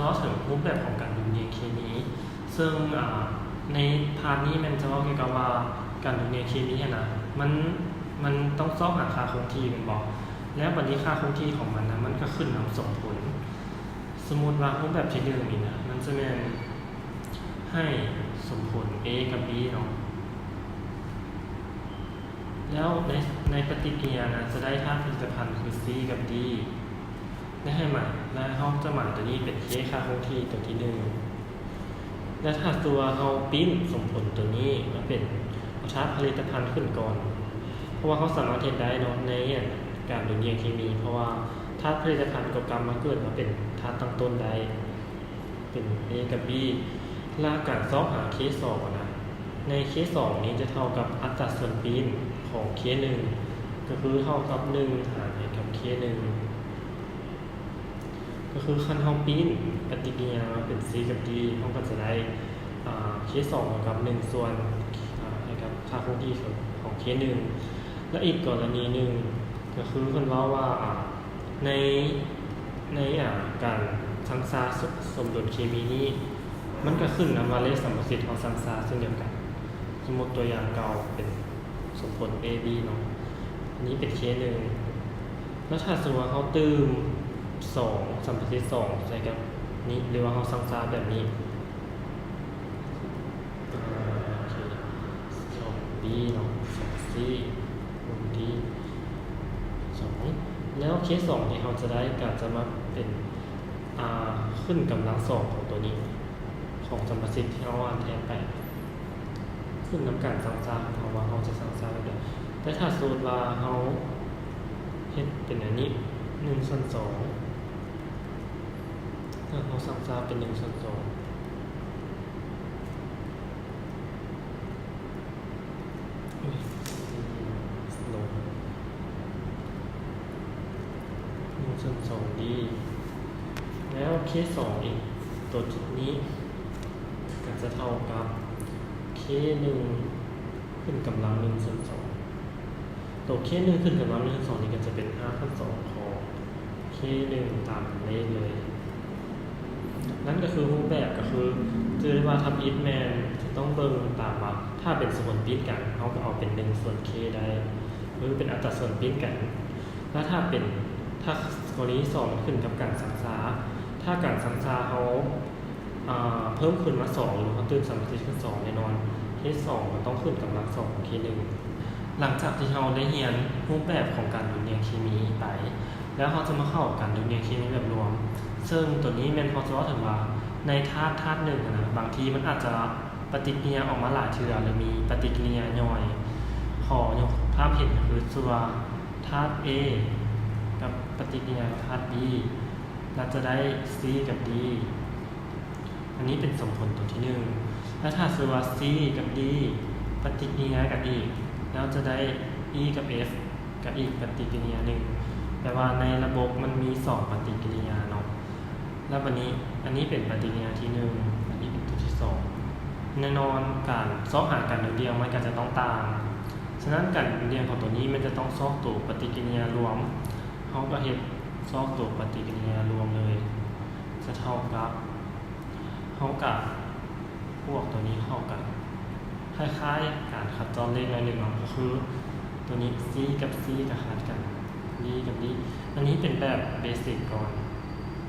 ເວົ້າເຖິງຮູບແບບຂອງການດຸ່ນດ່ຽງເຄມີ ເຊິ່ງ ອາ ໃນພາດນີ້ແມ່ນຈະເວົ້າກ່ຽວກັບວ່າການດຸ່ນດ່ຽງເຄມີຫັ້ນນະ ມັນ ມັນຕ້ອງຊອກຫາຄ່າຄົງທີ່ແມ່ນບໍ່? ແລ້ວບັດນີ້ຄ່າຄົງທີ່ຂອງມັນນະ ມັນກໍຂຶ້ນນຳສົມຜົນ. ສົມມຸດວ່າຮູບແບບທີໜຶ່ງນີ້ນະ ມັນຈະແມ່ນໃຫ້ສົມຜົນ A ກັບ B ເນາະ ແລ້ວໃນ ໃນປະຕິກິລິຍານະ ຈະໄດ້ທາດຜະລິດຕະພັນຄື C ກັບ D ແລະ ໃຫ້ໝາຍ ແລະ ເຮົາຈະໝາຍຕົວນີ້ເປັນ K ຄ່າຄົງທີ່ຕົວທີໜຶ່ງ ແລະ ຖ້າຕົວເຮົາປິ່ນສົມຜົນຕົວນີ້ມາເປັນ ເອົາທາດຜະລິດຕະພັນຂຶ້ນກ່ອນ ເພາະວ່າເຮົາສາມາດເຮັດໄດ້ເນາະ ໃນການດຸ່ນດ່ຽງເຄມີ ເພາະວ່າທາດຜະລິດຕະພັນກໍກັບມາເກີດມາເປັນທາດຕັ້ງຕົ້ນໄດ້ ເປັນ A ກັບ B ແລະ ການຊອກຫາ K ສອງນະ ໃນ K ສອງນີ້ຈະເທົ່າກັບອັດຕາສ່ວນປິ່ນຂອງ K ໜຶ່ງ ກໍຄືເທົ່າກັບໜຶ່ງຫານໃຫ້ກັບ K ໜຶ່ງ ກໍຄືຄັນເຮົາປິ່ນປະຕິກິລິຍາມາເປັນ C ກັບ D ເຮົາກໍຈະໄດ້ ອາ K ສອງເທົ່າກັບໜຶ່ງສ່ວນ ອາ ໃຫ້ກັບຄ່າຄົງທີ່ຂອງ ຂອງ K ໜຶ່ງ ແລະ ອີກກໍລະນີໜຶ່ງ ກໍຄືເພິ່ນເວົ້າວ່າ ອາ ໃນ ໃນ ອາ ການຊັງຊາສົມ ສົມດຸນເຄມີນີ້ ມັນກໍຂຶ້ນນຳວ່າເລກສຳປະສິດເຮົາຊັງຊາເຊັ່ນດຽວກັນ. ສົມມຸດຕົວຢ່າງເກົ່າເປັນສົມຜົນ A B ເນາະ ອັນນີ້ເປັນ K ໜຶ່ງ ແລ້ວຖ້າສົມມຸດວ່າເຮົາຕື່ມສອງ ສຳປະສິດສອງໃສ່ກັບນີ້ ຫຼືວ່າເຮົາຊັງຊາແບບນີ້ ອາ ໂອເຄ ສອງ D ເນາະ ສອງ C ໜຶ່ງ D ສອງ ແລ້ວ K ສອງທີ່ເຮົາຈະໄດ້ກໍຈະມາເປັນ ອາ ຂຶ້ນກຳລັງສອງຂອງຕົວນີ້ ຂອງສຳປະສິດທີ່ເຮົາອັນແທນໄປ ຂຶ້ນນຳການຊັງຊາຂອງເຮົາວ່າເຮົາຈະຊັງຊາແບບໃດ. ແຕ່ຖ້າສົມມຸດວ່າເຮົາເຮັດເປັນອັນນີ້ ໜຶ່ງສ່ວນສອງ ຖ້າເຮົາຊັງຊາເປັນໜຶ່ງສ່ວນສອງ ໜຶ່ງສ່ວນສອງ D ແລ້ວ K ສອງອີກ ຕົວຈຸດນີ້ກໍຈະເທົ່າກັບ K ໜຶ່ງຂຶ້ນກຳລັງໜຶ່ງສ່ວນສອງ ຕົວ K ໜຶ່ງຂຶ້ນກຳລັງໜຶ່ງສ່ວນສອງນີ້ກໍຈະເປັນຮາກຂັ້ນສອງຂອງ K ໜຶ່ງຕາມເລກເລີຍ. ນັ້ນກໍຄືຮູບແບບ ກໍຄືຈື່ໄດ້ວ່າທຳອິດແມ່ນຈະຕ້ອງເບິ່ງຕາມວ່າ ຖ້າເປັນສົມຜົນປິ່ນກັນ ເຮົາກໍເອົາເປັນໜຶ່ງສ່ວນ K ໄດ້ ຄືເປັນອັດຕາສ່ວນປິ່ນກັນ. ແລ້ວຖ້າເປັນ ຖ້າກໍລະນີສອງ ມັນຂຶ້ນກັບການຊັງຊາ ຖ້າການຊັງຊາເຮົາ ອາ ເພີ່ມຂຶ້ນມາສອງ ຫຼືເຮົາຕື່ມສຳປະສິດຂຶ້ນສອງແນ່ນອນ K ສອງມັນຕ້ອງຂຶ້ນກຳລັງສອງຂອງ K ໜຶ່ງ. ຫຼັງຈາກທີ່ເຮົາໄດ້ຮຽນຮູບແບບຂອງການດຸ່ນດ່ຽງເຄມີໄປແລ້ວ ເຮົາຈະມາເຂົ້າການດຸ່ນດ່ຽງເຄມີແບບລວມ ເຊິ່ງຕົວນີ້ແມ່ນເຮົາຈະເວົ້າເຖິງວ່າ ໃນທາດທາດໜຶ່ງຫັ້ນນະ ບາງທີມັນອາດຈະປະຕິກິລິຍາອອກມາຫຼາຍເທື່ອ ຫຼືມີປະຕິກິລິຍາຍ່ອຍ. ຂໍຍົກພາບເຫັນກໍຄື ສົມມຸດວ່າທາດ A ກັບປະຕິກິລິຍາກັບທາດ B ແລ້ວຈະໄດ້ C ກັບ D ອັນນີ້ເປັນສົມຜົນຕົວທີໜຶ່ງ ແລະ ຖ້າສົມມຸດວ່າ C ກັບ D ປະຕິກິລິຍາກັນອີກ ແລ້ວຈະໄດ້ E ກັບ F ກັບອີກປະຕິກິລິຍາໜຶ່ງ ແປວ່າໃນລະບົບມັນມີສອງປະຕິກິລິຍາເນາະ. ແລ້ວບັດນີ້ ອັນນີ້ເປັນປະຕິກິລິຍາທີໜຶ່ງ ອັນນີ້ເປັນຕົວທີສອງ ແນ່ນອນການຊອກຫາການດຸ່ນດ່ຽງມັນກໍຈະຕ້ອງຕ່າງ. ສະນັ້ນການດຸ່ນດ່ຽງຂອງຕົວນີ້ມັນຈະຕ້ອງຊອກໂຕປະຕິກິລິຍາລວມ ເຮົາກໍເຮັດຊອກໂຕປະຕິກິລິຍາລວມເລີຍ ຈະເທົ່າກັບ ເຮົາກະບວກຕົວນີ້ເຂົ້າກັນ ຄ້າຍໆການຂັດຈອນເລກໜ້ອຍໜຶ່ງເນາະ ກໍຄືຕົວນີ້ C ກັບ C ກໍຂັດກັນ D ກັບ D. ອັນນີ້ເປັນແບບເບສິກກ່ອນ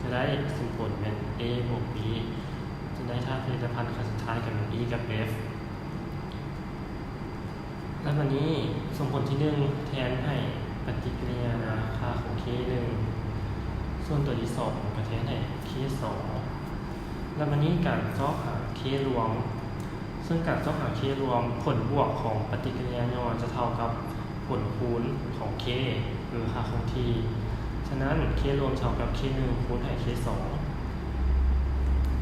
ຈະໄດ້ສົມຜົນແມ່ນ A ບວກ B ຈະໄດ້ທາດຜະລິດຕະພັນຂັ້ນສຸດທ້າຍກໍແມ່ນ E ກັບ F. ແລ້ວບັດນີ້ສົມຜົນທີໜຶ່ງແທນໃຫ້ປະຕິກິລິຍານາຄາຂອງ K ໜຶ່ງ ສ່ວນຕົວທີສອງກໍແທນໃຫ້ K ສອງ ແລ້ວບັດນີ້ການຊອກຫາ K ລວມ ເຊິ່ງການຊອກຫາ K ລວມ ຜົນບວກຂອງປະຕິກິລິຍາຍ່ອຍຈະເທົ່າກັບຜົນຄູນຂອງ K ຄືຄ່າຄົງທີ່. ສະນັ້ນ K ລວມເທົ່າກັບ K ໜຶ່ງຄູນໃຫ້ K ສອງ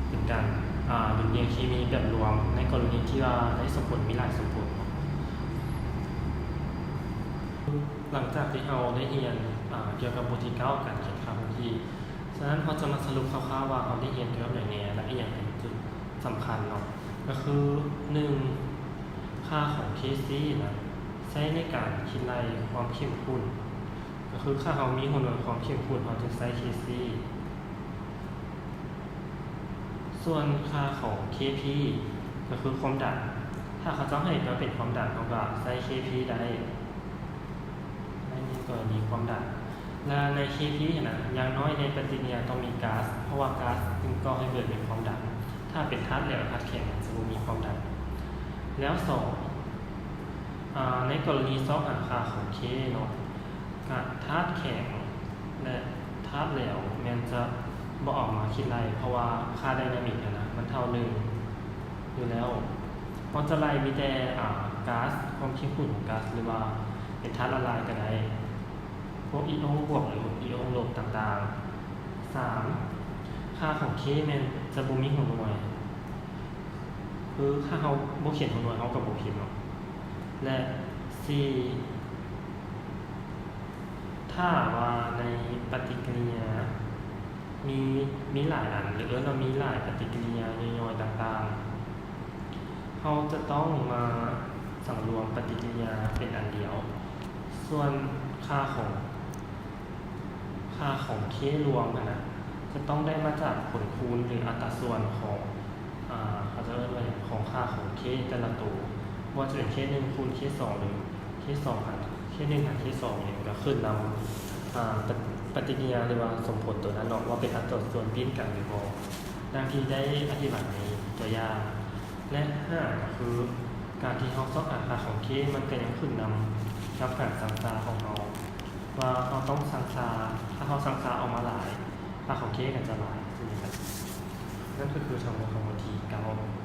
ເປັນການ ອາ ດຸ່ນດ່ຽງເຄມີແບບລວມ ໃນກໍລະນີທີ່ວ່າໃນສົມຜົນມີຫຼາຍສົມຜົນ. ຫຼັງຈາກທີ່ເຮົາໄດ້ຮຽນ ອາ ກ່ຽວກັບບົດທີເກົ້າ ການຂຽນຄ່າຄົງທີ່ ສະນັ້ນເຮົາຈະມາສະຫຼຸບຄ່າວໆວ່າເຮົາໄດ້ຮຽນກ່ຽວກັບຫຍັງແດ່ ແລະ ອີ່ຫຍັງເປັນຈຸດສຳຄັນເນາະ ກໍຄື ໜຶ່ງ ຄ່າຂອງ Kc ນະ ໃຊ້ໃນການຄິດໄລ່ຄວາມເຂັ້ມຂຸ້ນ ກໍຄືຖ້າເຮົາມີຫົວໜ່ວຍຄວາມເຂັ້ມຂຸ້ນ ເຮົາຈຶ່ງໃຊ້ Kc. ສ່ວນຄ່າຂອງ Kp ກໍຄືຄວາມດັນ. ຖ້າເຂົາເຈົ້າໃຫ້ມາເປັນຄວາມດັນ ເຮົາກໍໃສ່ Kp ໄດ້ ໃນກໍລະນີຄວາມດັນ. ແລະ ໃນ Kp ຫັ້ນນະ ຢ່າງນ້ອຍໃນປະຕິກິລິຍາຕ້ອງມີກາສ ເພາະວ່າກາສຈຶ່ງກໍ່ໃຫ້ເກີດເປັນຄວາມດັນ. ຖ້າເປັນທາດແຫຼວ ທາດແຂງຈະບໍ່ມີຄວາມດັນ. ແລ້ວສອງ ອາ ໃນກໍລະນີຊອກຫາຄ່າຂອງ K ເນາະ ກະທາດແຂງ ແລະ ທາດແຫຼວແມ່ນຈະບໍ່ເອົາມາຄິດໄລ່ ເພາະວ່າຄ່າໄດນາມິກຫັ້ນນະ ມັນເທົ່າໜຶ່ງຢູ່ແລ້ວ. ເຮົາຈະໄລ່ມີແຕ່ ອາ ກາສ ຄວາມເຂັ້ມຂຸ້ນຂອງກາສ ຫຼືວ່າເປັນທາດລະລາຍກໍໄດ້ ພວກອິດໂອບວກ ຫຼື ອິດໂອລົບຕ່າງໆ. ສາມ ຄ່າຂອງ K ແມ່ນຈະບໍ່ມີຫົວໜ່ວຍ ຄືຖ້າເຮົາບໍ່ຂຽນຫົວໜ່ວຍ ເຮົາກໍບໍ່ເຫັນເນາະ. ແລະ ສີ່ ຖ້າວ່າໃນປະຕິກິລິຍາມີ ມີຫຼາຍອັນ ຫຼື ເອີ້ນວ່າມີຫຼາຍປະຕິກິລິຍາຍ່ອຍໆຕ່າງໆ ເຮົາຈະຕ້ອງມາສັງລວມປະຕິກິລິຍາເປັນອັນດຽວ. ສ່ວນຄ່າຂອງ ຄ່າຂອງ K ລວມຫັ້ນນະ ຈະຕ້ອງໄດ້ມາຈາກຜົນຄູນ ຫຼື ອັດຕາສ່ວນຂອງ ອາ ເຂົາຈະເອີ້ນວ່າຫຍັງ ຂອງຄ່າຂອງ K ແຕ່ລະໂຕ ບໍ່ວ່າຈະເປັນ K ໜຶ່ງຄູນ K ສອງ ຫຼື K ສອງຫາ K ໜຶ່ງຫາ K ສອງນີ້ ມັນກໍຂຶ້ນນຳ ອາ ປະ ປະຕິກິລິຍາ ຫຼືວ່າສົມຜົນໂຕນັ້ນເນາະ ວ່າເປັນອັດຕາສ່ວນປິ່ນກັນຫຼືບໍ່ ດັ່ງທີ່ໄດ້ອະທິບາຍໃນຕົວຢ່າງ. ແລະ ຫ້າ ກໍຄື ການທີ່ເຮົາຊອກຫາຄ່າຂອງ K ມັນກໍຍັງຂຶ້ນນຳກັບການຊັງຊາຂອງເຮົາ ວ່າເຮົາຕ້ອງຊັງຊາ ຖ້າເຮົາຊັງຊາອອກມາຫຼາຍ ຄ່າຂອງ K ກໍຈະຫຼາຍ ຊີ້ນະ. ນັ້ນກໍຄືທັງໝົດຂອງບົດທີເກົ້າ.